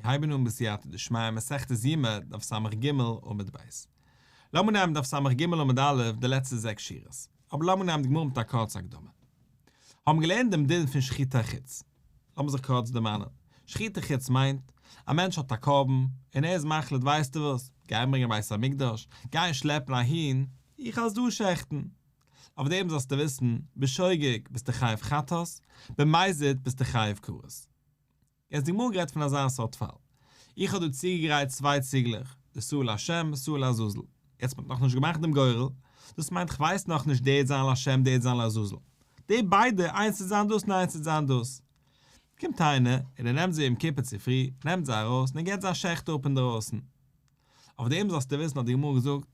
מיר הייבן אן בסייעתא דשמיא מסכת יומא דף סג עמוד ב'. לאמיר נעמען דף סג עמוד א' די לעצטע זעקס שורות, אבער לאמיר נעמען די גמרא מיט א קורצע הקדמה. האבן געלערנט דעם דין פון שחוטי חוץ. לאמיר זיך קורץ דערמאנען. שחוטי חוץ מיינט, א מענטש האט א קרבן, און ער איז מחליט ווייסטו וואס, גיין ברענגען בית המקדש, גיין שלעפן אהין, איך וועל עס דא שעכטן. אויף דעם זאלסטו וויסן, בשוגג ביסטו חייב חטאת, במזיד ביסטו חייב כרת. יעצט די גמרא גערעדט פון אזא סארט פאל. איך האב דא צוגעגרייט צוויי ציגלעך, די שעיר לשם, שעיר לעזאזל. יעצט מ'האט נאכנישט געמאכט דעם גורל, דאס מיינט כ'ווייס נאכנישט דער וועט זיין לשם דער וועט זיין לעזאזל. די ביידע, איינס וועט זיין דאס און איינס וועט זיין דאס. קומט איינער און ער נעמט זיי יום כיפור צופרי, נעמט זיי ארויס און ער געבט זיי א שעכט אפ אינדערויסן. אויף דעם זאלסטו וויסן האט די גמרא געזאגט,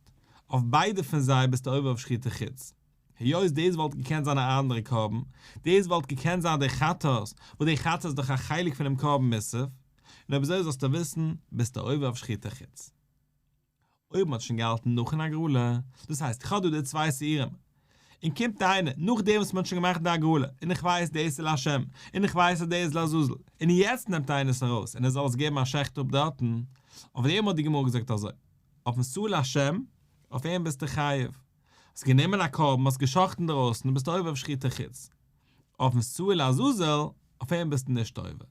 אויף ביידע פון זיי ביסטו עובר אויף שחוטי חוץ. היות דאס וואלט געקענט זיין א אנדערע קרבן, דאס וואלט געקענט זיין דער חטאת, וואס דער חטאת איז דאך א חלק פונעם קרבן מוסף, און אויב אזוי זאלסטו וויסן, ביסטו עובר אויף שחוטי חוץ. אויב מ'האט שוין געהאלטן נאכן הגרלה, דאס הייסט איך האב דא די צוויי שעירים, און קומט איינער נאכדעם וואס מ'האט שוין געמאכט די הגרלה, און איך ווייס דאס איז לשם, און איך ווייס אז דאס איז לעזאזל, און יעצט נעמט איינער עס ארויס און ער זאל עס געבן א שעכט אפ דארטן, אויף דעם האט די גמרא געזאגט אזוי, אויפן שעיר לשם, אויף אים ביסטו חייב. האסט גענומען א קרבן, האסט געשאכטן אינדערויסן, ביסטו עובר אויף שחוטי חוץ. אויפן שעיר לעזאזל, אויף אים ביסטו נישט עובר. און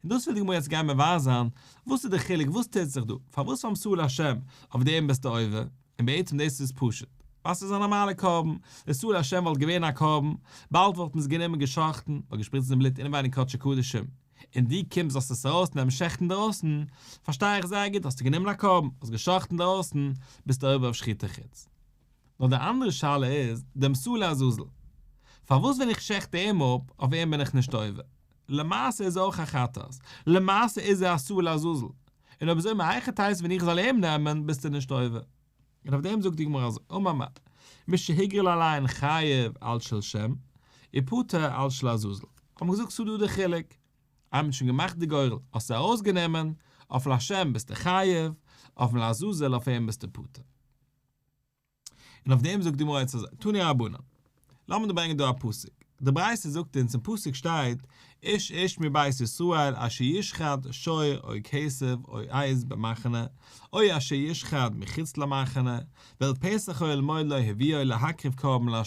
דאס וויל די גמרא יעצט גיין מבאר זיין, וואס איז די חילוק, וואס טוט זיך דא, פארוואס ביים שעיר לשם, אויף דעם ביסטו עובר, און בעצם דאס איז פשוט, ווייל ס'איז א נארמאלע קרבן, די שעיר לשם וואלט געווען א קרבן, באלד וואלט מען עס גענומען געשאכטן, וואלט געשפריצט דעם בלוט אינעווייניג קדשי קדשים, און דו קומסט זאלסט עס ארויסנעמען שעכטן אינדערויסן, פארשטיי איך זייער גוט האסטו גענומען א קרבן, האסט געשאכטן אינדערויסן, ביסטו עובר אויף שחוטי חוץ. נאר די אנדערע שאלה איז, דעם שעיר לעזאזל, פארוואס ווען איך שעכט אים אפ, אויף אים בין איך נישט עובר? למעשה איז ער אויך א חטאת, למעשה איז ער א שעיר לעזאזל, און אויב אזוי מהיכי תיתי ווען איך זאל אים נעמען ביסטו נישט עובר? און אויף דעם זאגט די גמרא אזוי, אמר מר, משהגריל עליהן חייב על של שם, ופטור על של עזאזל. האט מען געזאגט ס'דא די חילוק, איינמאל מ'האט שוין געמאכט די גורל, האסטו ארויסגענומען, אויף לשם ביסטו חייב, אויפן לעזאזל אויף אים ביסטו פטור. און אויף דעם זאגט די גמרא יעצט אזוי, תנו רבנן, לאמיר דא ברענגען דא א פסוק, די ברייתא זאגט אונז אין פסוק שטייט, איש איש מבית ישראל אשר ישחט שור או כשב או עז במחנה, או אשר ישחט מחוץ למחנה, ואל פתח אוהל מועד לא הביאו להקריב קרבן לה'.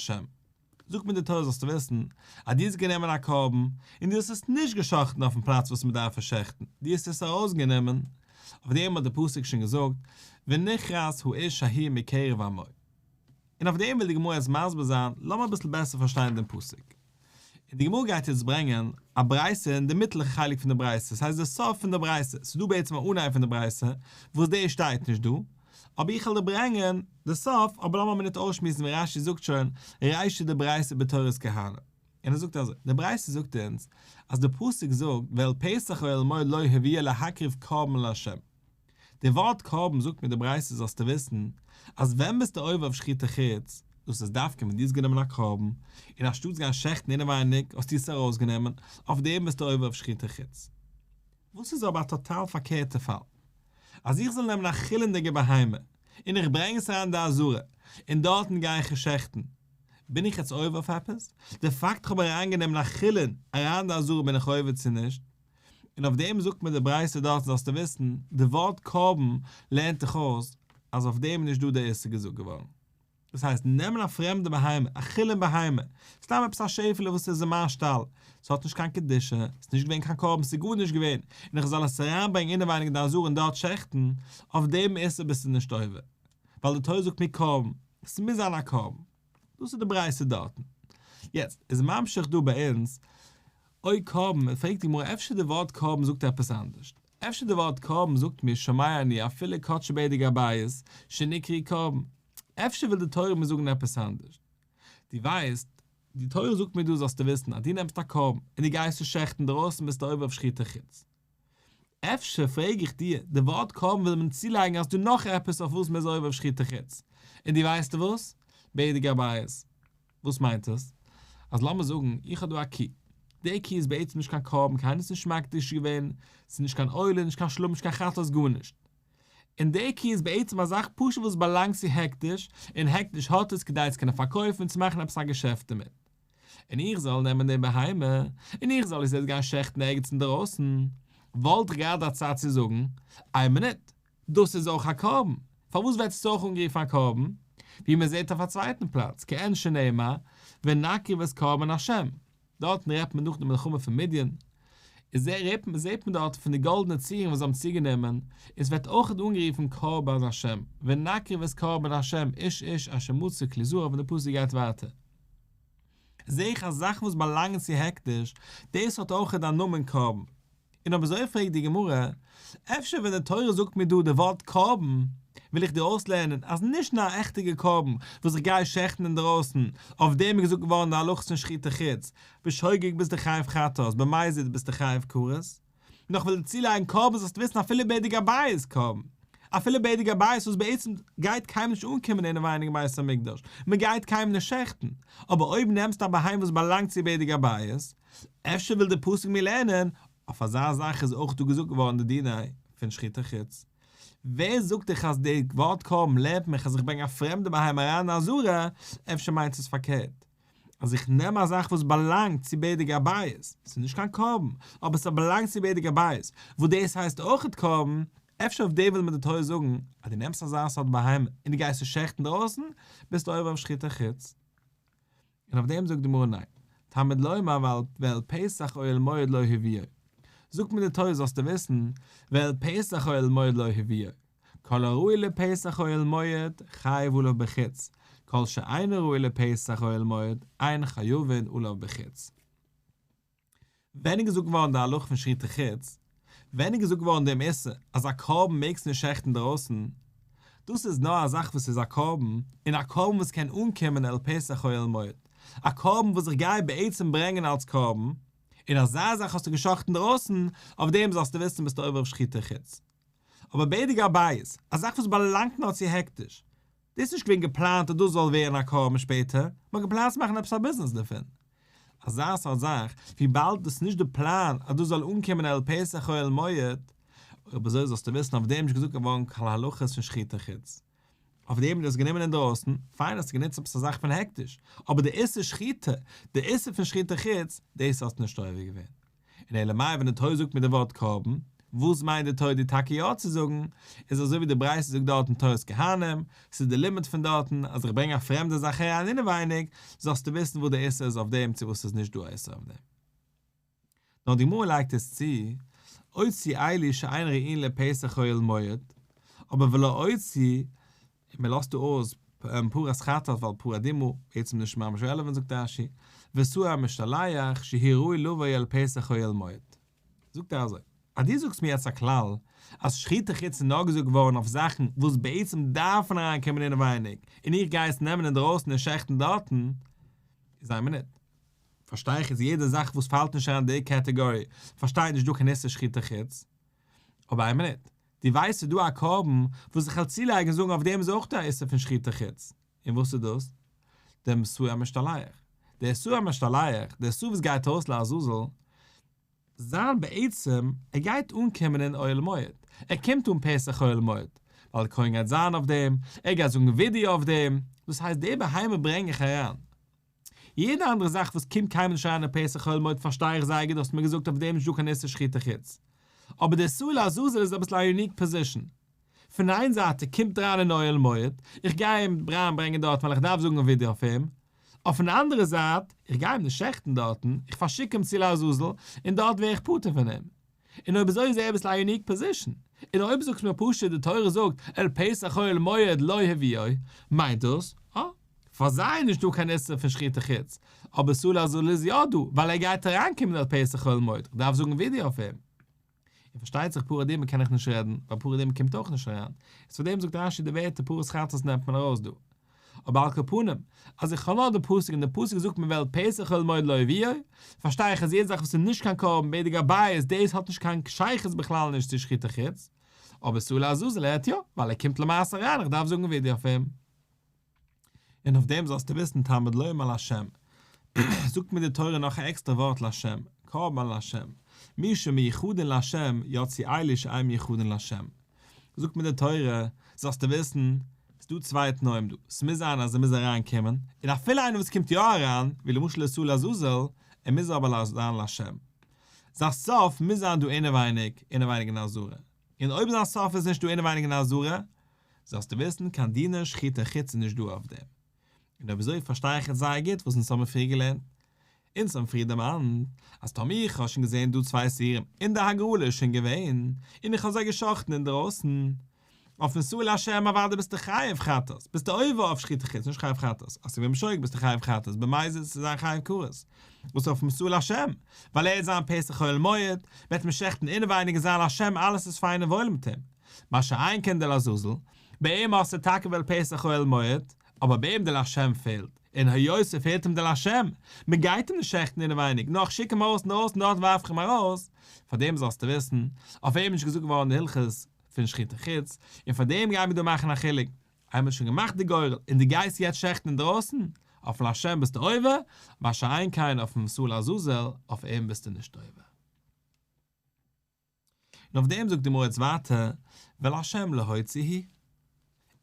זאגט מיר די תורה זאלסטו וויסן, אז דו האסט גענומען א קרבן, און דו האסט עס נישט גע'שחט'ן אויפן פלאץ וואס מען דארף עס שעכטן, דו האסט עס ארויסגענומען, אויף דעם האט די פסוק שוין געזאגט, ונכרת האיש ההוא מקרב עמו. און אויף דעם וויל די גמרא יעצט מסביר זיין, לאמיר אביסל בעסער פארשטיין דעם פסוק. און די גמרא גייט יעצט ברענגען א ברייתא אין די מיטלעכע חלק פון די ברייתא, ס'הייסט די סוף פון די ברייתא, ס'איז דא בעצם א אנהייב פון די ברייתא, וואס דאס שטייט נישט דא, אבער איך וועל דיר ברענגען די סוף, אבער לאמיר א מינוט אויסשמועסן ווי רש"י זאגט שוין, רישא דברייתא בתורת כהנים. און ער זאגט אזוי, די ברייתא זאגט אונז, אז די פסוק זאגט ואל פתח אוהל מועד לא הביאו להקריב קרבן לה'. די ווארט קרבן זאגט מיר די ברייתא זאלסטו וויסן, אז ווען ביסטו עובר אויף שחוטי חוץ, דאס איזדווקא ווען דו האסט גענומען א קרבן, און אנשטאטס גיין שעכטן אינעווייניג האסטו עס ארויסגענומען, אויף דעם ביסטו עובר אויף שחוטי חוץ. וואס איז אבער א טאטאל פארקערטע פאל? אז איך זאל נעמען א חולין'דיגע בהמה, און איך ברענג עס אריין אין די עזרה, און דארטן גיי איך עס שעכטן, בין איך יעצט עובר אויף עפעס? די פאקט איך האב אריינגענומען א חולין אריין אין די עזרה בין איך עובר צו נישט? און אויף דעם זאגט מיר די ברייתא דארטן זאלסטו וויסן, די ווארט קרבן לערנט דיך אויס אז אויף דעם איז נישט דא דער איסור געזאגט געווארן. דאס הייסט, נעמען א פרעמדע בהמה, א חולין בהמה, סתם עפעס א שעפעלע וואס איז אין מיין שטאל, ס'האט נישט קיין קדושה, ס'איז נישט געווען קיין קרבן, ס'איז גארנישט געווען, און איך זאל עס אריינברענגען אינעווייניג אין די עזרה און דארט שעכטן, אויף דעם איסור ביסטו נישט עובר. ווייל די תורה זאגט מיר קרבן, ס'מוז זיין א קרבן. דאס איז די ברייתא דארטן. יעצט איז ממשיך דא ביי אונז, או קרבן, פרעגט די גמרא אפשר די ווארט קרבן זאגט עפעס אנדערשט? אפשר די ווארט קרבן זאגט מיר שומע אני אפילו קדשי בדק הבית שנקראו קרבן? אפשר וויל די תורה מיר זאגן עפעס אנדערשט? דו ווייסט, די תורה זאגט מיר דא זאלסטו וויסן אז דו נעמסט א קרבן און דו גייסט עס שעכטן אינדערויסן ביסטו עובר אויף שחוטי חוץ. אפשר פרעג איך דיר, די ווארט קרבן וויל מען צולייגן אז ס'דא נאך עפעס אויף וואס מ'איז עובר אויף שחוטי חוץ, און דו ווייסט וואס? בדק הבית. וואס מיינט עס? אז לאמיר זאגן איך האב דא א קי, די קי איז בעצם נישט קיין קרבן, קיינער איז נישט מקדיש געווען, ס'איז נישט קיין עולה, נישט קיין שלמים, נישט קיין חטאת, גארנישט. און די קי איז בעצם א זאך פשוט וואס באלאנגט צו הקדש, און הקדש האט עס כדי צו קענען פארקויפן און צו מאכן עפעס א געשעפט דערמיט. און איך זאל נעמען די בהמה, און איך זאל עס יעצט גיין שעכטן ערגעץ אינדערויסן. וואלט איך געהאט א צד צו זאגן, איין מינוט, דאס איז אויך א קרבן, פארוואס ווערט עס אויך אנגערופן א קרבן? ווי מען זעט אויף א צווייטן פלאץ, כעין שנאמר, ונקריב את קרבן השם, דארטן רעדט מען נאך די מלחמה פון מדין, איז זעט מען דארט פון די גאלדענע צירונג וואס זיי האבן צוגענומען, עס ווערט אויך אנגערופן קרבן השם, ונקריב את קרבן השם איש איש אשר מצא כלי זהב און די פסוק גייט ווייטער. זעה איך אז זאכן וואס באלאנגען צו הקדש, דאס האט אויך א נאמען קרבן. און אויב אזוי פרעגט די גמרא, אפשר ווען די תורה זאגט מיר דא די ווארט קרבן, וויל איך דיר אויסלערנען אז נישט נאר א עכטיגע קרבן וואס איך גיי שעכטן אינדערויסן, אויף דעם איז געזאגט געווארן די הלכות פון שחוטי חוץ, בשוגג ביסטו חייב חטאת, במזיד ביסטו חייב כרת. נאר כ'וויל דיר צולייגן קרבן זאלסטו וויסן אפילו בדק הבית קרבן, אפילו בדק הבית וואס בעצם גייט קיינמאל נישט אנקומען אינעווייניג אין בית המקדש, מען גייט קיינמאל נישט שעכטן, אבער אויב נעמסטו א בהמה וואס באלאנגט צו בדק הבית, אפשר וויל דער פסוק מיר לערנען, אויף אזא זאך איז אויך דא געזאגט געווארן די דיני פון שחוטי חוץ. ווער זאגט דיך אז די ווארט קרבן לערנט מיך אז איך ברענג א פרעמדע בהמה אריין אין עזרה, אפשר מיינט עס פארקערט, אז איך נעם א זאך וואס באלאנגט צו בדק הבית, ס'איז נישט קיין קרבן, אבער ס'באלאנגט צו בדק הבית, וואס דאס הייסט אויכעט קרבן, אפשר אויף דעם וויל מיר די תורה זאגן, אז דו נעמסט אזא סארט בהמה און דו גייסט עס שעכטן דרויסן, ביסטו עובר אויף שחוטי חוץ. און אויף דעם זאגט די גמרא ניין, תלמוד לומר ואל פתח אוהל מועד לא הביאו, זאגט מיר די תורה זאלסטו וויסן, ואל פתח אוהל מועד לא הביאו, כל הראוי לפתח אוהל מועד חייב עליו בחוץ, כל שאינו ראוי לפתח אוהל מועד אין חייבין עליו בחוץ. ווען איז געזאגט געווארן די הלכה פון שחוטי חוץ? ווען איז געזאגט געווארן דעם איסור אז א קרבן מעגסטו נישט שעכטן אינדרויסן? דאס איז נאר א זאך וואס איז א קרבן, און א קרבן וואס קען אנקומען אל פתח אוהל מועד, א קרבן וואס איך גיי בעצם ברענגען אלס קרבן, און אזא זאך האסטו געשאכטן אינדרויסן, אויף דעם זאלסטו וויסן ביסטו עובר אויף שחוטי חוץ. אבער בדק הבית, א זאך וואס באלאנגט נאר צו הקדש, דאס איז נישט געווען געפלאנט אז דאס זאל ווערן א קרבן שפעטער, מען האט געפלאנט צו מאכן עפעס א ביזנעס דערפון. אזא סארט זאך, וויבאלד דאס איז נישט די פלאן אז דאס זאל אנקומען אל פתח אוהל מועד, אויב אזוי זאלסטו וויסן אויף דעם איז נישט געזאגט געווארן קיין הלכות פון שחוטי חוץ. אויף דעם האט דאס גענומען אינדרויסן, פיין האסטו גענוצט עפעס א זאך פון הקדש, אבער די איסור שחיטה, די איסור פון שחוטי חוץ, דאס האסטו נישט עובר געווען. און אלא מאי ווען די תורה זאגט מיט די ווארט קרבן, וואס מיינט די תורה דיר טאקע יא צו זאגן, איז אזוי ווי די ברייתא זאגט דארט אין תורת כהנים, ס'איז די לימוד פון דארטן, אז איך ברענג א פרעמדע זאך אריין אינעווייניג, זאלסטו וויסן וואס די איסור איז אויף דעם צו וואס ס'איז נישט דא א איסור אויף דעם. נאר די גמרא לייגט עס צו, הוציא אלו שאין ראויין לפתח אוהל מועד, אבער ולא הוציא, און מען לאזט דא אויס פרת חטאת ווייל פרה אדומה, בעצם נישט ממש רעלעווענט זאגט רש"י, ושעיר המשתלח שהוא ראוי לבוא אל פתח אוהל מועד. זאגט ער אזוי, אז דו זאגסט מיר יעצט א כלל אז שחוטי חוץ איז נאר געזאגט געווארן אויף זאכן וואס בעצם דארפן אריינקומען אינעווייניג און איך גיי עס נעמען אינדרויסן און שעכטן דארטן, איז איין מינוט, פארשטיי איך איז יעדע זאך וואס פאלט נישט אריין אין די קעטעגארי פארשטיי נישט דא קיין איסור שחוטי חוץ. אבער איין מינוט, דו ווייסט ס'איז דא א קרבן וואס איך וועל צולייגן און זאגן אויף דעם איז אויך דא א איסור פון שחוטי חוץ, און וואס איז דאס? דעם שעיר המשתלח. דער שעיר המשתלח, דער שעיר וואס גייט אויס לעזאזל, זיין בעצם, ער גייט אנקומען אין אוהל מועד, ער קומט אן פתח אוהל מועד, ווייל די כהן גייט זיין אויף דעם, ער גייט זאגן וידוי אויף דעם, דאס הייסט די בהמה ברענג איך אריין. יעדע אנדערע זאך וואס קומט קיינמאל נישט אריין אין פתח אוהל מועד פארשטיי איך זייער גוט האסט מיר געזאגט אויף דעם איז נישטא קיין איסור שחוטי חוץ. אבער דער שעיר לעזאזל איז אביסל א unique position. פון איין זייט ער קומט אריין אין אוהל מועד, איך גיי אים אריין ברענגען דארט ווייל איך דארף זאגן וידוי אויף אים. אויפן אנדערע זייט, איך גיי אים נישט שעכטן דארטן, איך פארשיק אים צו לעזאזל, און דארט ווער איך פטור פון אים. און אויב אזוי איז ער אביסל א unique position. און אויב זאגסט מיר פשוט די תורה זאגט אל פתח אוהל מועד לא הביאו, מיינט דאס, אה, פאר זיי איז נישטא קיין איסור פון שחוטי חוץ, אבער שעיר לעזאזל איז יא דא, ווייל ער גייט אריינקומען אל פתח אוהל מועד, איך דארף זאגן וידוי אויף אים. און פארשטייט זיך פרה אדומה קען איך נישט רעדן, ווייל פרה אדומה קומט אויך נישט אריין, איז פאר דעם זאגט רש"י די ווערטער פרת חטאת נעמט מען ארויס דא. אבער על כל פנים, אז איך האב נאר די פסוק און די פסוק זאגט מיר ואל פתח אוהל מועד לא הביאו, פארשטיי איך אז יעדע זאך וואס איז נישט קיין קרבן בדק הבית דאס האט נישט קיין שייכות בכלל נישט צו שחוטי חוץ, אבער שעיר לעזאזל ער האט יא, ווייל ער קומט למעשה אריין איך דארף זאגן וידוי אויף אים. און אויף דעם זאלסטו וויסן תלמוד לומר להשם, זאגט מיר די תורה נאך א עקסטערע ווארט להשם, קרבן להשם, מי שמיוחדין להשם יצאו אלו שאין מיוחדין להשם, זאגט מיר די תורה, זאלסטו וויסן, ס'דא צוויי תנאים דא, ס'מוז זיין אז ער מוז אריין קומען, און אפילו איינער וואס קומט יא אריין, ווי למשל די שעיר לעזאזל, ער מוז אבער זיין להשם. זיין סוף מוז זיין דא אינעווייניג, אינעווייניג אין עזרה. און אויב זיין סוף איז נישט דא אינעווייניג אין עזרה, זאלסטו וויסן קיין דיני שחוטי חוץ איז נישט דא אויף דעם. און אויב אזוי פארשטיי איך יעצט זייער גוט וואס אונז האבן פריער געלערנט. אונז האבן פריער דערמאנט אז טאמער איך האב שוין געזען דא צוויי שעירים און די הגרלה איז שוין געווען און איך האב זיי גע'שחט'ן אינדרויסן אויפן שעיר להשם אוודאי ביסטו חייב חטאת, ביסטו עובר אויף שחוטי חוץ, נישט חייב חטאת, אז ס'געווען בשוגג ביסטו חייב חטאת, במזיד וועסטו זיין חייב כרת, וואס אויפן שעיר להשם, ווייל ער וועט זיין פתח אוהל מועד, וועט מען שעכטן אינעווייניג און זיין להשם אלעס איז פיין און וואויל מיט אים, מה שאין כן די לעזאזל, ביי אים האסטו טאקע ואל פתח אוהל מועד, אבער ביי אים די להשם פעלט, און היות ס'פעלט אים די להשם, מ'גייט אים נישט שעכטן אינעווייניג, נאר כ'שיק אים ארויס אינדרויסן דארט ווארף איך אים ארויס, פאר דעם זאלסטו וויסן, אויף אים איז נישט געזאגט געווארן די הלכות פון שחוטי חוץ, און פאר דעם גייען מיר דא מאכן א חילוק, איינמאל האט שוין געמאכט די גורל און דו גייסט יעצט שעכטן אינדרויסן, אויפן להשם ביסטו עובר, מה שאין כן אויפן שעיר לעזאזל, אויף אים ביסטו נישט עובר. און אויף דעם זאגט די גמרא יעצט ווייטער, ולהשם להוציא הוא.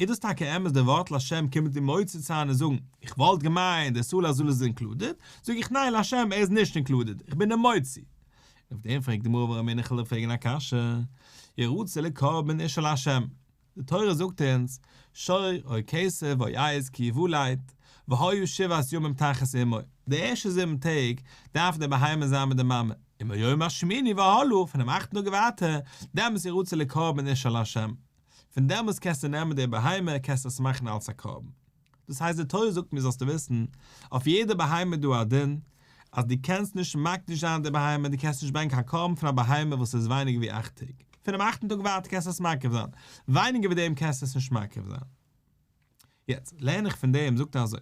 איז דאס טאקע אמת די ווארט להשם קומט דיר מוציא זיין און זאגן, איך וואלט געמיינט די שעיר לעזאזל איז אינקלודעד, זאג איך ניין להשם ער איז נישט אינקלודעד, איך בין אים מוציא. און אויף דעם פרעגט די גמרא ורמינהו איך וועל דיר פרעגן א קשיא, ירצה לקרבן אשה להשם, די תורה זאגט אונז, שור או כשב או עז כי יולד, והיה שבעת ימים תחת אמו, די ערשטע זיבן טעג דארף די בהמה זיין מיט די מאמע, ומיום השמיני והלאה, פונעם אכטן טאג און ווייטער, דעמאלס ירצה לקרבן אשה להשם, פון דעמאלס קענסטו נעמען די בהמה, קענסטו עס מאכן אלס א קרבן. דאס הייסט די תורה זאגט מיר זאלסטו וויסן, אויף יעדע בהמה איז דא א דין, אז דו קענסט נישט מקדיש זיין די בהמה, דו קענסט נישט ברענגען קיין קרבן פון א בהמה וואס איז ווייניגער ווי אכט טעג, פונעם אכטן טאג ווייטער קענסטו עס מקריב זיין, ווייניגער ווי דעם קענסטו עס נישט מקריב זיין. יעצט לערן איך פון דעם, זאגט ער אזוי,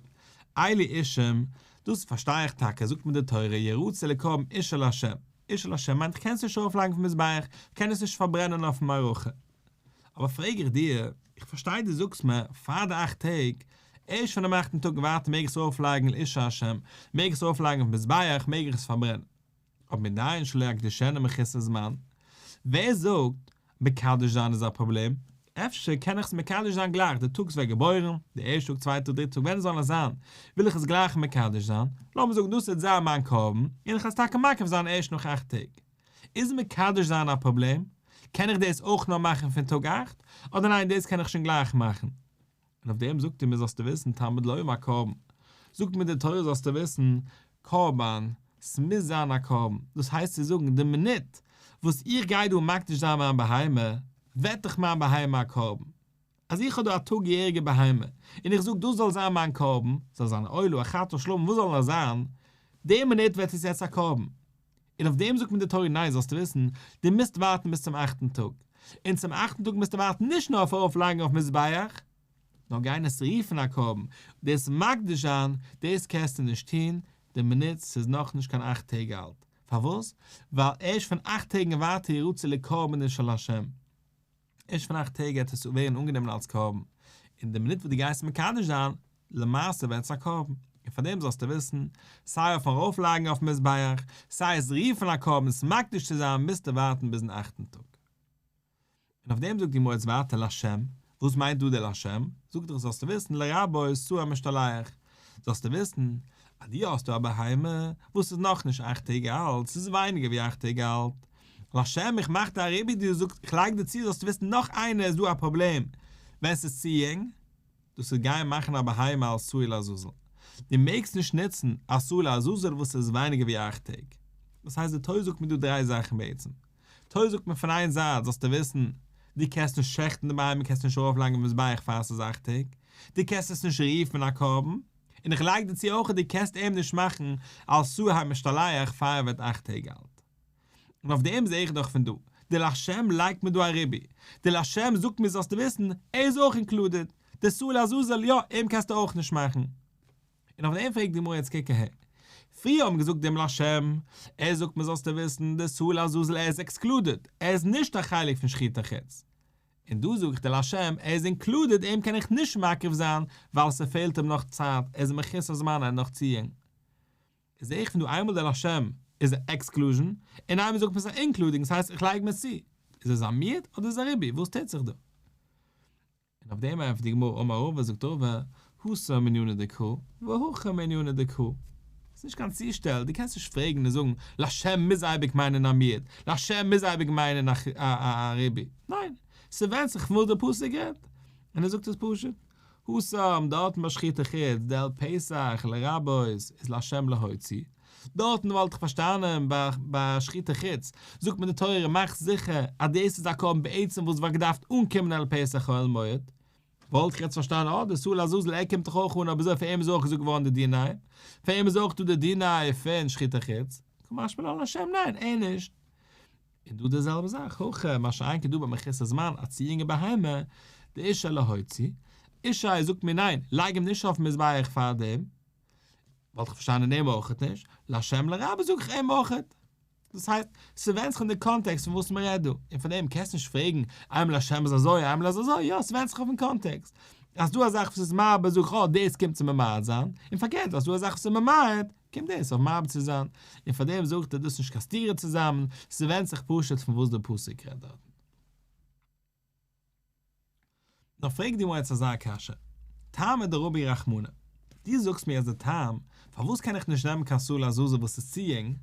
אלו אישים, דאס פארשטיי איך טאקע, זאגט מיר די תורה, ירצה לקרבן אשה לה', אשה לה' מיינט איך קען עס נישט ארויפלייגן אויפן מזבח, איך קען עס נישט פארברענען אויפן מערכה. אבער פרעג איך דיר, איך פארשטיי דו זאגסט מיר פאר די אכט טעג, ערשט פונעם אכטן טאג און ווייטער מעג איך עס ארויפלייגן לאשה השם, מעג איך עס ארויפלייגן אויפן מזבח, מעג איך עס פארברענען. אבער מנין שלא יקדישנה מחוסר זמן? ווער זאגט מקדש זיין איז א פראבלעם? אפשר קען איך עס מקדש זיין גלייך די טאג ס'ווערט געבוירן, די ערשטע טאג צווייטע טאג דריטע טאג ווען זאל עס זיין, וויל איך עס גלייך מקדש זיין, לאמיר זאגן דאס וועט זיין מיין קרבן, און איך וועל עס טאקע מקריב זיין ערשט נאך אכט טעג. איז מקדש זיין א פראבלעם? קען איך דאס אויך נאר מאכן פון טאג אכט? אדער ניין דאס קען איך שוין גלייך מאכן? און אויף דעם זאגט ער מיר זאלסטו וויסן תלמוד לומר קרבן, זאגט מיר די תורה זאלסטו וויסן קרבן, ס'מוז זיין א קרבן, דאס הייסט צו זאגן די מינוט וואס איך גיי דא מקדיש זיין מיין בהמה, ווערט דאך מיין בהמה א קרבן. אז איך האב דא א טאג יעריגע בהמה, און איך זאג דאס זאל זיין מיין קרבן, זאל זיין א עולה, א חטאת, שלמים, וואס זאל נאר זיין, די מינוט ווערט עס יעצט א קרבן. און אויף דעם זאגט מיר די תורה ניין זאלסטו וויסן, דו מוזט ווארטן ביז צום אכטן טאג, און צום אכטן טאג מוזטו ווארטן נישט נאר אויף ארויפלייגן אויף מזבח, נאר גיין עס רופן א קרבן, דאס מקדיש זיין, דאס קענסטו נישט טון די מינוט ס'איז נאכנישט קיין אכט טעג אלט, פארוואס? ווייל ערשט פון אכט טעג און ווייטער ירצה לקרבן אשה לה'. ערשט פון אכט טעג גייט עס ווערן אנגענומען אלס קרבן, און די מינוט וואס דו גייסט מקדש זיין, למעשה ווערט עס א קרבן, און פאר דעם זאלסטו וויסן, סיי אויפן ארויפלייגן אויפן מזבח, סיי עס רופן א קרבן, עס מקדיש צו זיין, מוזטו ווארטן ביזן אכטן טאג. און אויף דעם זאגט די גמרא יעצט ווייטער לשם, וואס מיינט דא דער לשם? זאגט ער זאלסטו וויסן לרבות שעיר המשתלח, זאלסטו וויסן אז דו האסט דא א בהמה וואס איז נאכנישט אכט טעג אלט, ס'איז ווייניגער ווי אכט טעג אלט, לשם איך מאך דיר א ריבוי דו זאגסט איך לייג דיר צו זאלסטו וויסן נאך איינער איז דא א פראבלעם ווען ס'איז צו יונג, דאס איז גיין מאכן א בהמה אלס שעיר לעזאזל, דו מעגסט נישט נוצן א שעיר לעזאזל וואס איז ווייניגער ווי אכט טעג, דאס הייסט די תורה זאגט מיר דא דריי זאכן בעצם, תורה זאגט מיר פון איין זייט זאלסטו וויסן דו קענסט נישט שעכטן די בהמה קענסט נישט ארויף לייגן אויפן מזבח פאר עס איז אכט טעג, דו קענסט עס נישט רופן א קרבן, און איך לייג דיר צו אויך דו קענסט אים נישט מאכן אלס שעיר המשתלח פאר ער ווערט אכט טעג אלט. און אויף דעם זע איך דאך פון דא, די לשם לייגט מיר דא א ריבוי, די לשם זאגט מיר זאלסטו וויסן, ער איז אויך אינקלודעד, די שעיר לעזאזל יא, אים קענסטו אויך נישט מאכן. און אויף דעם פרעגט די גמרא יעצט קוק אהער, פריער האבן געזאגט דעם לשם, ער זאגט מיר זאלסטו וויסן, די שעיר לעזאזל ער איז עקסקלודעד, ער איז נישט א חלק פון שחוטי חוץ. און דא זאג איך די לשם, ער איז אינקלודעד אים קען איך נישט מקריב זיין, ווייל ס'פעלט אים נאך צייט, ער איז מחוסר זמן ער איז נאך צו יונג. זעה איך פון דא איינמאל דער לשם איז א עקסקלוזשען, און איינמאל זאגט מען ס'איז א אינקלודינג, ס'הייסט איך לייג מיר צו, איז עס א מיעוט אדער איז א ריבוי, וואס טוט זיך דא? און אויף דעם ענטפערט די גמרא אמר רבא זאגט רבא, התם מענינא דקרא, והכא מענינא דקרא. ס'איז נישט קיין צושטעל, דו קענסט נישט פרעגן און זאגן, לשם מוז אייביג מיינען א מיעוט, לשם מוז אייביג מיינען א ריבוי. ניין, ס'ווענדט זיך פון וואס דער פסוק רעדט. און ער זאגט עס פשוט, התם, דארטן ביי שחוטי חוץ, דאל פתח לרבות איז לשם להוציא. דארטן וואלט איך פארשטאנען ביי שחוטי חוץ, זאגט מיר די תורה מאך זיכער אז דאס איז א קרבן בעצם וואס וואלט געדארפט אנקומען אל פתח אוהל מועד, וואלט איך יעצט פארשטאנען אה די שעיר לעזאזל ער קומט דאך אויך אן אבער אזוי פאר אים איז אויך געזאגט געווארן די דינים, פאר אים איז אויך דא די דינים פון שחוטי חוץ, קא משמע לן לשם ניין ער נישט. און דא די זעלבע זאך, הכא מה שאין כן דא ביי מחוסר זמן א צו יונגע בהמה, דאיתשי להוציא, ישי זאגט מיר ניין לייג אים נישט אויפן מזבח פאר דעם, וואלט איך פארשטאנען אים אויכעט נישט, לשם לרבות זאג איך אים אויכעט. דאס הייסט, ס'ווענדט זיך אין די קאנטעקסט פון וואס מ'רעדט דא, און פון דעם קענסטו נישט פרעגן, איינמאל לשם איז אזוי, איינמאל איז אזוי, יא, ס'ווענדט זיך אויפן קאנטעקסט. אז ס'דא א זאך וואס איז מרבה זאג איך אה, דאס קומט צו ממעט זיין, און פארקערט אז ס'דא א זאך וואס איז ממעט, קומט דאס אויף מרבה צו זיין, און פאר דעם זאגט ער דאס איז נישט קיין סתירה צוזאמען, ס'ווענדט זיך פשוט פון וואס די פסוק רעדט דארטן. נאר פרעגט די גמרא יעצט אזא קשיא, טעמא דרבי רחמנא, דו זאגסט מיר אז די טעם פארוואס קען איך נישט נעמען קיין שעיר לעזאזל וואס איז צו יונג,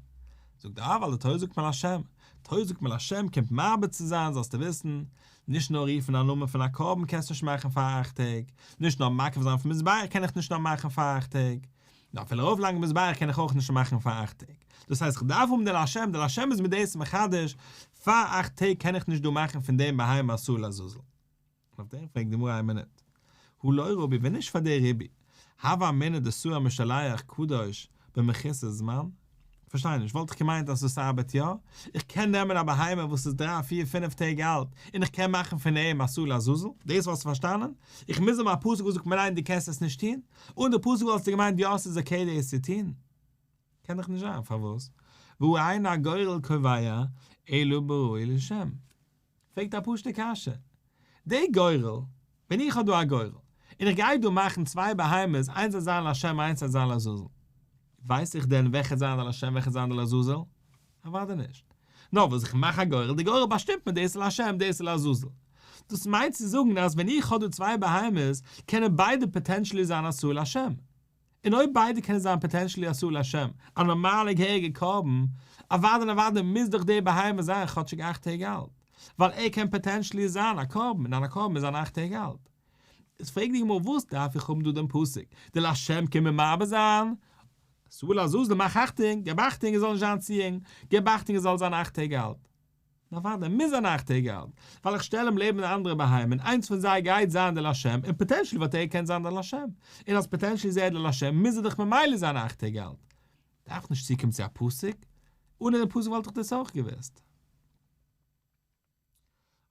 זאגט ער ווייל די תורה זאגט מיר לשם, תורה זאגט מיר לשם קומט מרבה צו זיין זאלסטו וויסן, נישט נאר רופן א נאמען פון א קרבן קענסטו נישט מאכן פאר אכט טעג, נישט נאר מקריב זיין אויפן מזבח קען איך נישט נאר מאכן פאר אכט טעג, נאר אפילו ארויפלייגן מזבח קען איך אויך נישט מאכן פאר אכט טעג, דאס הייסט איך דארף האבן די לשם, די לשם איז מיר דאס מחדש, פאר אכט טעג קען איך נישט דא מאכן פון דעם בהמה א שעיר לעזאזל. און אויף דעם פרעגט די גמרא איין מינוט, הא לא רבי ווען נישט פאר די ריבוי, הוה אמינא דשעיר המשתלח קדוש במחוסר זמן? כ'פארשטיי נישט, וואלט איך געמיינט אז דאס ארבעט יא? איך קען נעמען א בהמה וואס איז דריי פיר פינף טעג אלט און איך קען מאכן פון אים א שעיר לעזאזל? דאס וואלסטו פארשטאנען? איך מוז האבן א פסוק וואס זאגט מיר ניין דו קענסט עס נישט טון? אן די פסוק וואלסטו געמיינט יא ס'איז okay דאס צו טון? קען דאך נישט זיין, פארוואס? והא אין הגורל קובע אלא בראוי לשם. פרעגט א פשוטע קשיא. די גורל, ווען איך האב דא א גורל, און איך גיי דא מאכן צוויי בהמות, איינס זאל זיין לשם איינס זאל זיין לעזאזל, ווייס איך דען וועלכע זיין די לשם וועלכע זיין די לעזאזל? אוודאי נישט. נאר וואס איך מאך א גורל, די גורל באשטימט מיר דאס איז לשם דאס איז לעזאזל. דאס מיינט צו זאגן אז ווען איך האב דא צוויי בהמות, קענען ביידע potentially זיין א שעיר לשם. און אויב ביידע קענען זיין potentially א שעיר לשם, א נארמאלע געהעריגע קרבן, אוודאי און אוודאי מוז דאך די בהמה זיין כאטשיג אכט טעג אלט, ווייל ער קען potentially זיין א קרבן און א קרבן מוז זיין אכט טעג אלט. איז פרעגט די גמרא וואס דארף איך האבן דא דעם פסוק, די לשם קען מען מרבה זיין? שעיר לעזאזל מאך אכטונג, געב אכטונג עס זאל נישט זיין צו יונג, געב אכטונג עס זאל זיין אכט טעג אלט. אוודאי מוז זיין אכט טעג אלט, ווייל איך שטעל אים לעבן אנדערע בהמה און איינס פון זיי גייט זיין די לשם און potentially וואלט ער געקענט זיין די לשם, און אז potentially איז ער די לשם מוז ער דאך ממילא זיין אכט טעג אלט. דארף נישט צוקומען צו א פסוק, אנע דעם פסוק וואלט איך דאס אויך געוואוסט.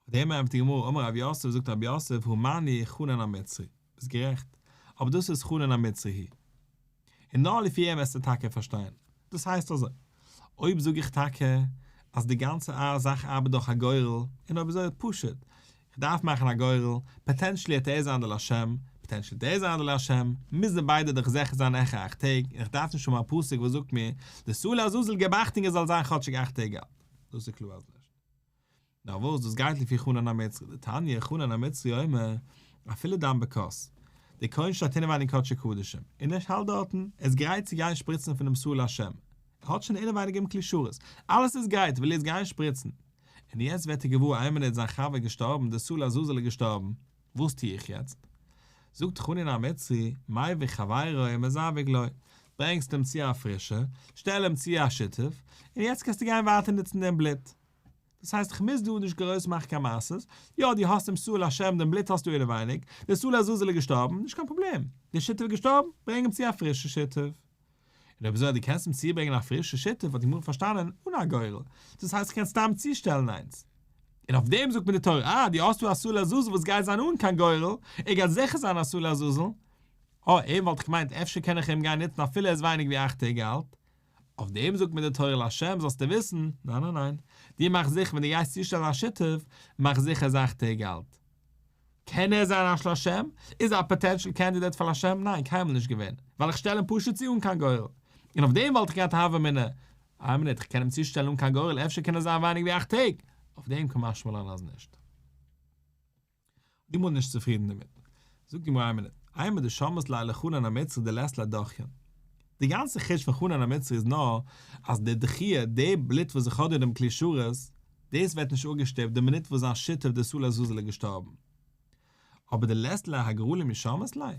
אויף דעם ענטפערט די גמרא, אמר רב יוסף, זאגט רב יוסף, הא מני חנן המצרי, ביסט גערעכט, אבער דאס איז חנן המצרי היא. און נאר לפי אים וועסטו טאקע פארשטיין. דאס הייסט אזוי, אויב זאג איך טאקע אז די גאנצע זאך ארבעט דורך א גורל, און אויב אזוי פשוט, איך דארף מאכן א גורל, potentially העט ער זיין די לשם, potentially העט ער זיין די לשם, מוזן ביידע דאך זיכער זיין העכער אכט טעג, און איך דארף נישט האבן א פסוק וואס זאגט מיר, די שעיר לעזאזל געב אכטונג עס זאל זיין כאטשיג אכט טעג אלט. דאס איז קלאר אז נישט. נאר וואס, דאס גייט לפי חנן המצרי, דתניא חנן המצרי אומר, אפילו דם בכוס, דער כהן שטייט אינעווייניג קדשי קדשים, און ער האלט דארטן, ער איז גרייט צו גיין שפריצן פונעם שעיר לשם, ער האט שוין אינעווייניג אים כלי שרת, אלעס איז גרייט, וויל יעצט גיין שפריצן, און יעצט ווערט ער געוואר איין מינוט זיין חבר איז געשטארבן, דער שעיר לעזאזל איז געשטארבן, וואס טו איך יעצט? זאגט חנן המצרי, מביא חברו ומזווג לו, ברענגסט אים צו א פרישע, שטעל אים צו א שותף, און יעצט קענסטו גיין ווייטער נוצן דעם בלוט. דאס הייסט איך מוז דא נישט גרויס מאכן קיין מעשות, יא דו האסט דעם שעיר לשם דעם בלוט האסטו אינעווייניג, דער שעיר לעזאזל איז געשטארבן, נישט קיין פראבלעם, דער שותף איז געשטארבן, ברענג אים צו א פרישע שותף. און אויב אזוי אז דו קענסט אים צוברענגען א פרישע שותף האט די גמרא פארשטאנען אן א גורל, דאס הייסט איך קען סתם צושטעלן איינס. און אויף דעם זאגט מיר די תורה אה דו האסט דא א שעיר לעזאזל וואס גייט זיין אן קיין גורל, ער גייט זיכער זיין א שעיר לעזאזל. אה אים וואלט איך געמיינט אפשר קען איך אים גיין נוצן אפילו ער איז ווייניג ווי אכט טעג אלט, אויף דעם זאגט מיר די תורה לשם זאלסטו וויסן, ניין ניין ניין, דו מאך זיכער ווען דו גייסט צושטעלן א שותף, מאך זיכער איז אכט טעג אלט. קען ער זיין א לשם? איז ער א potential candidate פאר לשם? ניין קיינמאל נישט געווען, ווייל איך שטעל אים פשוט צו אן קיין גורל. און אויף דעם וואלט איך געהאט הוה אמינא, איין מינוט איך קען אים צושטעלן אן קיין גורל אפשר קען ער זיין ווייניג ווי אכט טעג, אויף דעם קא משמע לן אז נישט. די גמרא נישט צופרידן דערמיט. זאגט די גמרא איין מינוט, אימר דשמעת ליה לחנן המצרי דלית ליה דחיין. די גאנצע חידוש פון חנן המצרי איז נאר אז די דחיה, די בלוט וואס איך האב דא אין דעם כלי שרת, דאס ווערט נישט אפגעשטופט די מינוט וואס זיין שותף דער שעיר לעזאזל איז געשטארבן. אבער דלית ליה הגרלה מי שמעת ליה.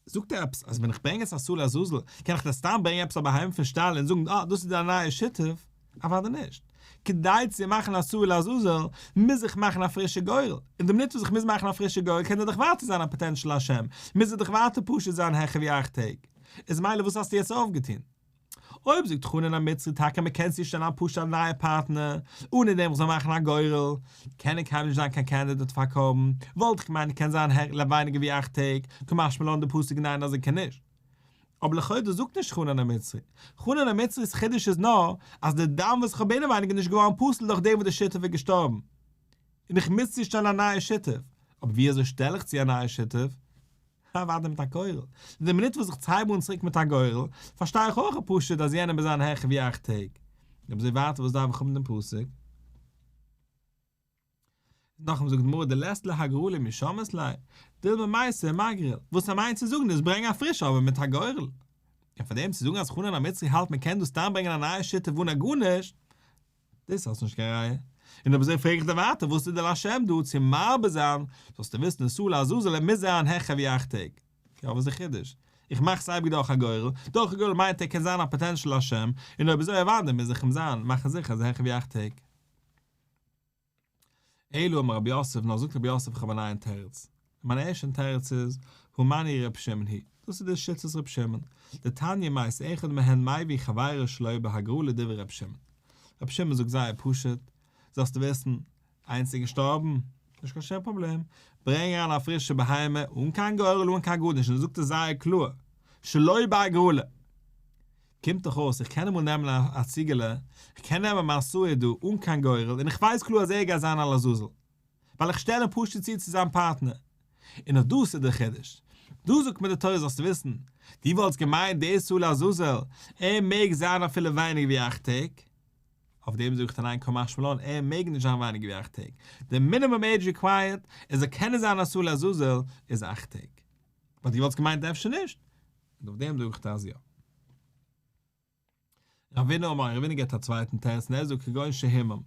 זאגט ער עפעס אז ווען איך ברענג עס א שעיר לעזאזל קען איך דאס סתם ברענגען עפעס א בהמה פון שטאל און זאגן אה דאס איז דיין נייע שותף? אוודאי נישט. כדי צו מאכן א שעיר לעזאזל מוז איך מאכן א פרישע גורל, און די מינוט וואס איך מוז מאכן א פרישע גורל קען ער דאך ווייטער זיין א פאטענשל לשם, מוז ער דאך ווייטער פשוט זיין העכער ווי אכט טעג. איז מילא וואס האסטו יעצט אויפגעטון? אויב זאגט חנן המצרי טאקע מען קען צושטעלן א פשוט א נייע פארטנער אנע דעם איך זאל מאכן א גורל, קען ער קיינמאל נישט זיין קיין קענדידאט פאר קרבן, וואלט איך געמיינט ער קען זיין ווייניגער ווי אכט טעג, קא משמע לן די פסוק ניין אז ער קען נישט. אבער לכאו' דאס זאגט נישט חנן המצרי. חנן המצרי'ס חידוש איז נאר אז די דם וואס איך האב אינעווייניג איז נישט געווארן פסול דורך דעם וואס די שותף איז געשטארבן. און איך מוז צושטעלן א נייע שותף. אבער ווי אזוי שטעל איך צו א נייע שותף? אוודאי מיט א גורל. די מינוט וואס איך הייב אן צוריק מיט א גורל, פארשטיי איך אויך פשוט אז יענער מוז זיין העכער ווי אכט טעג. אויב אזוי ווייטער וואס דארף איך האבן דעם פסוק? נאכדעם זאגט די גמרא דלית ליה הגרלה מי שמעת ליה, דילמא מייתי ומגריל, וואס ער מיינט צו זאגן איז ברענג א פרישע אבער מיט א גורל. און פאר דעם צו זאגן אז חנן המצרי האלט מען קען דא סתם ברענגען א נייע שותף אן א גארנישט, דאס האסט נישט קיין ראיה. און אויב אזוי פרעג איך דיר ווייטער וואס איז די לשם דא צו מרבה זיין, זאלסטו וויסן די שעיר לעזאזל ער מוז זיין העכער ווי אכט טעג. יא וואס איז די חידוש? איך מאך עס אייביג דורך א גורל, דורך א גורל מיינט ער קען זיין א פאטענשל לשם, און אויב אזוי אוודאי מוז איך אים זיין, מאכן זיכער אז ער איז העכער ווי אכט טעג. אלא אמר רב יוסף, נאר זאגט רב יוסף איך האב א נייעם תירוץ. מיין ערשטן תירוץ איז, הא מני ר' שמעון היא, דאס איז די שיטת ר' שמעון, דתניא מת אחד מהן מביא חברו שלא בהגרלה דברי ר' שמעון. ר' שמעון זאגט זייער פשוט, זאלסטו וויסן, איינס איז געשטארבן, נישט קיין שום פראבלעם, ברענג אריין א פרישע בהמה אן קיין גורל אן קיין גארנישט און ער זאגט עס זייער קלאר, שלא בהגרלה. קומט דאך אויס איך קען אמאל נעמען א ציגעלע, איך קען נעמען מיין שעיר דא אן קיין גורל און איך ווייס קלאר אז ער גייט זיין א לעזאזל, ווייל איך שטעל אים פשוט צו צו זיין פארטנער. און אט דאס איז דער חידוש. דא זאגט מיר די תורה זאלסטו וויסן, דו וואלטסט געמיינט דער שעיר לעזאזל, ער מעג זיין אפילו ווייניגער ווי אכט טעג. אויף דעם זאג איך דיר ניין קא משמע לן, ער מעג נישט זיין ווייניגער ווי אכט טעג. די מינימום עידזש ריקווייערט ער זאל קענען זיין א שעיר לעזאזל איז אכט טעג. באט דו וואלטסט געמיינט אפשר נישט. און אויף דעם זאג איך דיר אז יא. רבינא אמר, רבינא געבט א צווייטן תירוץ און ער זאגט כגון שהומם.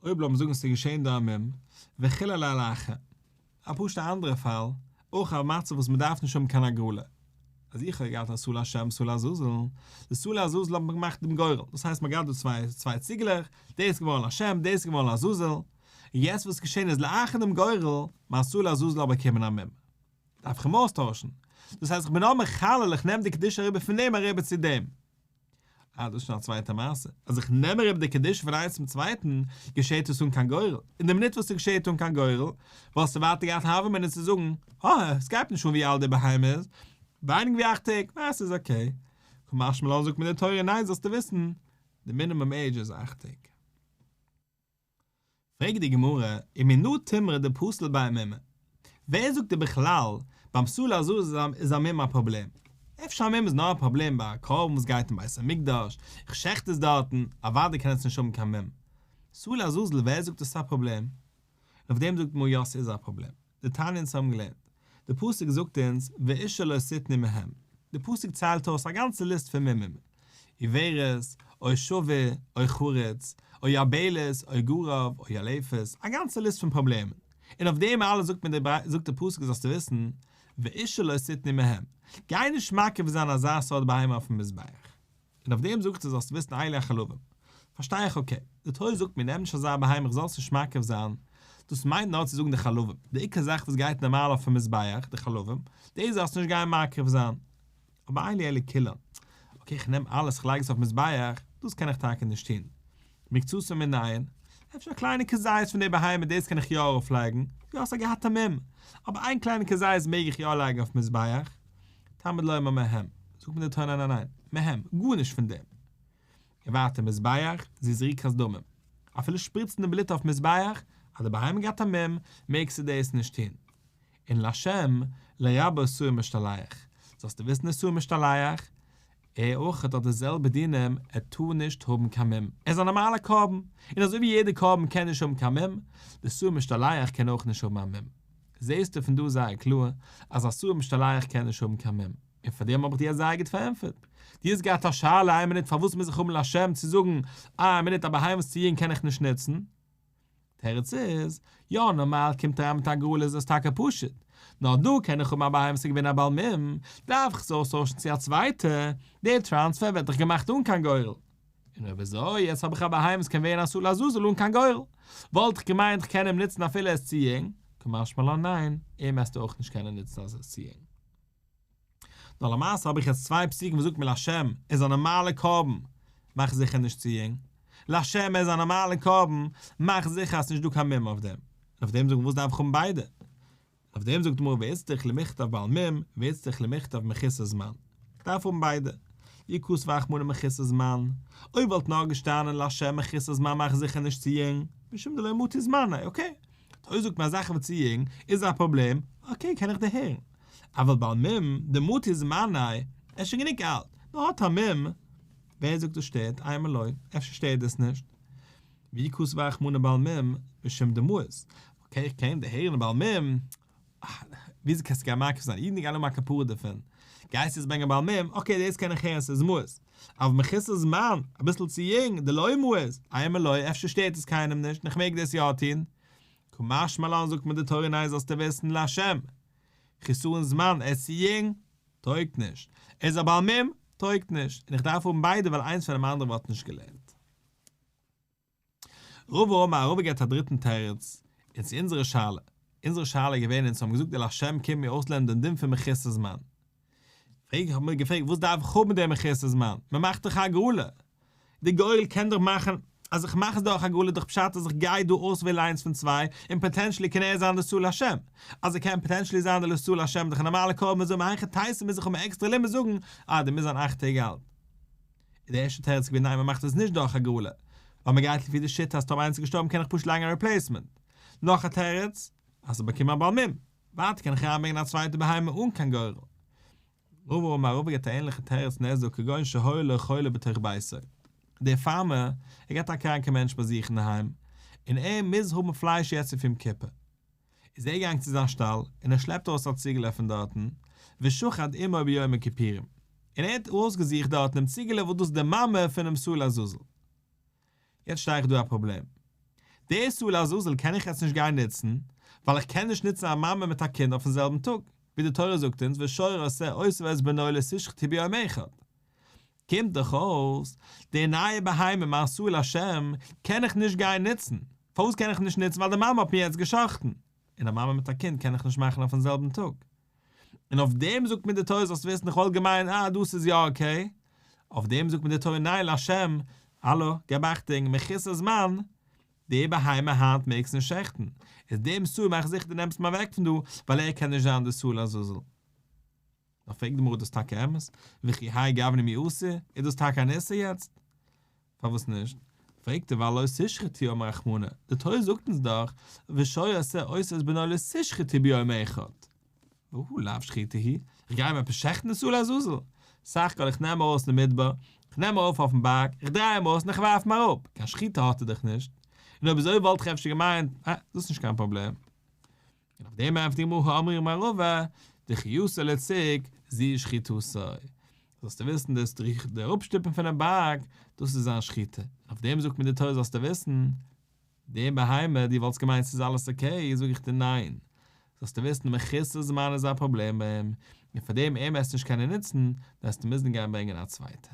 אויב לאמיר זאגן ס'איז געשען דא א מום, וחיללו לאחר. א פשוטע אנדערע פאל, אויך א מצב וואס מ'דארף נישט האבן קיין הגרלה. אז איך האב געהאט א שעיר לשם שעיר לעזאזל, די שעיר לעזאזל האט מען געמאכט דעם גורל, דאס הייסט מ'האט געהאט דא צוויי ציגלעך, דאס איז געווארן לשם, דאס איז געווארן לעזאזל, און יעצט וואס איז געשען איז לאחר דעם גורל, מיין שעיר לעזאזל האט באקומען א מום. דארף איך אים אויסטוישן. דאס הייסט איך בין נאר מחלל, איך נעם די קדושה אריבער פון דעם אריבער צו דעם. אה, דאס איז שוין א צווייטע מעשה. אז איך נעם אריבער די קדושה פון איינס צום צווייטן, געשעט עס אן קיין גורל. אין די מינוט וואס ס'געשעט אן קיין גורל, וואלסטו ווייטער געהאט הוה אמינא צו זאגן, אה, עס גייט נישט אן ווי אלט די בהמה איז, ווייניג ווי אכט טעג, אה, ס'איז אקעי. קא משמע לן זאגט מיר די תורה, ניין זאלסטו וויסן, די מינימום עידזש איז אכט טעג. פרעגט די גמרא, ומנא תימרא דפסיל ביה מומא? ווער זאגט דיר בכלל ביים שעיר לעזאזל איז א מום א פראבלעם? אפשר א מום איז נאר א פראבלעם ביי א קרבן וואס גייט אין בית המקדש, איך שעכט עס דארטן, אוודאי קען עס נישט האבן קיין מום. שעיר לעזאזל ווער זאגט עס איז א פראבלעם? און אויף דעם זאגט די גמרא יא ס'איז א פראבלעם. דתניא אונז האבן געלערנט. די פסוק זאגט אונז ואשה לא תתנו מהם. די פסוק ציילט אויס א גאנצע ליסט פון מומים. עורת, או שבור, או חרוץ, או יבלת, או גרב, או ילפת, א גאנצע ליסט פון פראבלעמען. און אויף דעם אלעס זאגט מיר די זאגט די פסוק זאלסטו וויסן, ואשה לא תתנו מהם. גיי נישט מקריב זיין אזא סארט בהמה אויפן מזבח. און אויף דעם זאגט ער זאלסט וויסן אלו החלבים. פארשטיי איך אקעי, די תורה זאגט מיר נעם נישט אזא בהמה איך זאל עס נישט מקריב זיין, דאס מיינט נאר צו זאגן די חלבים, די עיקר זאך וואס גייט נארמאל אויפן מזבח, די חלבים, דאס זאלסטו נישט גיין מקריב זיין. אבער אין לי אלא כולן, אקעי איך נעם אלעס איך לייג עס אויפן מזבח, דאס קען איך טאקע נישט טון. מקצתן מנין, אפשר א קליינע כזית פון די בהמה דאס קען איך יא ארויפלייגן, יא ס'האט געהאט א מום, אבער איין קליינע כזית מעג איך יא לייגן אויפן מזבח. תלמוד לומר מהם, זאגט מיר די תורה ניין ניין ניין, מהם, גארנישט פון דעם. און ווייטער מזבח, זו זריקת דמים. אפילו שפריצן די בלוט אויף מזבח, אז די בהמה געהאט א מום, מעגסטו דאס נישט טון. און לשם, לרבות שעיר משתלח, זאלסטו וויסן די שעיר משתלח, ער אויך האט די זעלבע דינים, ער טאר נישט האבן קיין מום, ער איז א נארמאלע קרבן, און אזוי ווי יעדע קרבן קען נישט האבן קיין מום, די שעיר משתלח קען אויך נישט האבן א מום. זעסטו פון דא זייער קלאר אז א שעיר משתלח קען נישט האבן קיין מום. און פאר דעם האב איך דיר זייער גוט פארענטפערט. דו האסט געהאט א שאלה איין מינוט פארוואס מוז איך האבן לשם צו זאגן אה איין מינוט א בהמה וואס צו יונג קען איך נישט נוצן. תירוץ איז, יא נארמאל קומט אריין מיט א הגרלה איז עס טאקע פשוט, נאר דא קען איך האבן א בהמה וואס איז געווען א בעל מום, דארף איך עס אויסטוישן צו א צווייטע, דער טראנספער ווערט דאך געמאכט אן קיין גורל. און אויב אזוי, יעצט האב איך א בהמה וואס קען ווערן א שעיר לעזאזל אן קיין גורל, וואלט איך געמיינט איך קען אים נוצן אפילו ער איז צו יונג, קא משמע לן ניין, אים וועסטו אויך נישט קענען נוצן אז ער איז צו יונג. נאר למעשה האב איך יעצט צוויי פסוקים וואס זאגט מיר לשם איז א נארמאלע קרבן, מאך זיכער נישט צו יונג, לשם איז א נארמאלע קרבן, מאך זיכער אז ס'נישט דא קיין מום אויף דעם, און אויף דעם זאגט מען וואס דארף איך האבן ביידע? אויף דעם זאגט די גמרא ואיצטריך למכתב בעל מום ואיצטריך למכתב מחוסר זמן, דארף האבן ביידע, אי כתב רחמנא מחוסר זמן, אויב וואלט נאר געשטאנען לשם מחוסר זמן מאך זיכער נישט צו יונג, משום דלא מטי זמניה, אקעי, אויב זאגט מען א זאך וואס צו יונג איז א פראבלעם, אקעי קען איך דערהערן, אבל בעל מום, דמטי זמניה, ער איז שוין גענוג אלט, נאר האט א מום, ווער זאגט דאס שטערט, אימא לא, אפשר שטערט דאס נישט. ואי כתב רחמנא בעל מום, משום דמאיס, אקעי איך קען דערהערן בעל מום, וויאזוי קענסטו גיין מקריב זיין, אידן גייען האבן א כפרה דערפון, גייסט יעצט ברענגען בעל מום, אקעי דאס קען איך הערן ס'איז מאוס, אבל מחוסר זמן, אביסל צו יונג, דלא מאיס, אימא לא, אפשר שטערט עס קיינעם נישט און איך מעג דאס יא טון, קא משמע לן זאגט מיר די תורה ניין זאלסטו וויסן לשם, חסרון זמן, ער איז צו יונג, טויגט נישט, ער איז א בעל מום, טויגט נישט, און איך דארף האבן ביידע ווייל איינס פונעם אנדערן וואלט נישט געלערנט. רבא אמר רבא געבט א דריטן תירוץ, און צו אונזערע שאלה, אונזערע שאלה איז געווען אונז האבן געזאגט די לשם קומט מיר אויסלערנען דעם דין פון מחוסר זמן, פרעג האבן מיר געפרעגט וואס דארף איך האבן דעם מחוסר זמן, מען מאכט דאך א הגרלה, די גורל קען דאך מאכן אז איך מאך עס דורך הגרלה איז דאך פשט אז איך גיי דא אויסוועלן איינס פון צוויי, און פאטענשעלי קען ער זיין די שעיר לשם, אז ער קען פאטענשעלי זיין די שעיר לשם איז דאך א נארמאלע קרבן אזוי מהיכי תיתי מוז איך האבן עקסטערע לימוד זאגן אז דער מוז זיין אכט טעג אלט. איז די ערשטע תירוץ געווען ניין מ'מאכט עס נישט דורך הגרלה, ווייל מ'גייט לפי די שיטה אז טאמער איינס איז געשטארבן קען איך פשוט לייגן א ריפלעיסמענט. נאך א תירוץ, אז ס'האט באקומען א בעל מום, ווייטער קען איך אריינברענגען א צווייטע בהמה אן קיין גורל. רבא אמר רבא געבט א ענליכע תירוץ און ער זאגט כגון שהיה לו חולה בתוך ביתו. דער פארמער, ער געהאט א קראנקע מענטש ביי זיך אינדערהיים, און ער מוז האבן פלייש יעצט אויף יום כיפור. איז ער געגאנגען צו זיין שטאל, און ער שלעפט ארויס א ציגעלע פון דארטן, ושחט אמו ביום הכיפורים, און ער האט ארויסגעזוכט דארטן דעם ציגעלע וואס דאס איז די מאמע פונעם שעיר לעזאזל. יעצט שטיי איך דא א פראבלעם. די שעיר לעזאזל קען איך יעצט נישט גיין נוצן, ווייל איך קען נישט נוצן א מאמע מיט א קינד אויפן זעלבן טאג, ווי די תורה זאגט אונז ושור השה אותו ואת בנו לא תשחטו ביום אחד. קומט דאך אויס, די נייע בהמה מיין שעיר לשם קען איך נישט גיין נוצן, פארוואס קען איך נישט נוצן ווייל די מאמע האט מיר יעצט גע'שחט'ן, און א מאמע מיט א קינד קען איך נישט מאכן אויפן זעלבן טאג. און אויף דעם זאגט מיר די תורה זאלסט וויסן איך וואלט געמיינט אה דאס איז יא אקעי, אויף דעם זאגט מיר די תורה ניין לשם, האלא, געב אכטונג, מחוסר זמן, די בהמה היינט מעגסט נישט שעכטן, איז דעם שעיר מאך זיכער דו נעמסט אים אוועק פון דא, ווייל ער קען נישט זיין די שעיר לעזאזל. נאר פרעגט די גמרא איז דאס טאקע אמת? וכי האי גוונא מי אסור? איז דאס טאקע אן איסור יעצט? פארוואס נישט? פרעגט ער ווייל לא תשחטו אמר רחמנא, די תורה זאגט אונז דאך ושור השה אותו ואת בנו לא תשחטו ביום אחד. והא לאו שחיטה היא, איך גיי אים עפעס שעכטן די שעיר לעזאזל? סך הכל איך נעם ארויס אין מדבר, איך נעם ארויף אויפן בארג, איך דריי אים אויס און איך ווארף אים אראפ, קיין שחיטה האט ער דאך נישט. און אויב אזוי וואלט איך אפשר געמיינט, אה, דאס איז נישט קיין פראבלעם. און אויף דעם ענטפערט די גמרא הא אמרה אמר רבא, דחייתו לצוק זו שחיטתו. זאלסטו וויסן דאס די אראפשטופן פונעם בארג, דאס איז זיין שחיטה. און אויף דעם זאגט מיר די תורה זאלסטו וויסן, די בהמה, דו וואלטסט געמיינט ס'איז אלעס אקעי, זאג איך דיר ניין. זאלסטו וויסן מחוסר זמן איז א פראבלעם ביי אים, און פאר דעם אים וועסטו נישט קענען נוצן, וועסטו מוזן גיין ברענגען א צווייטע.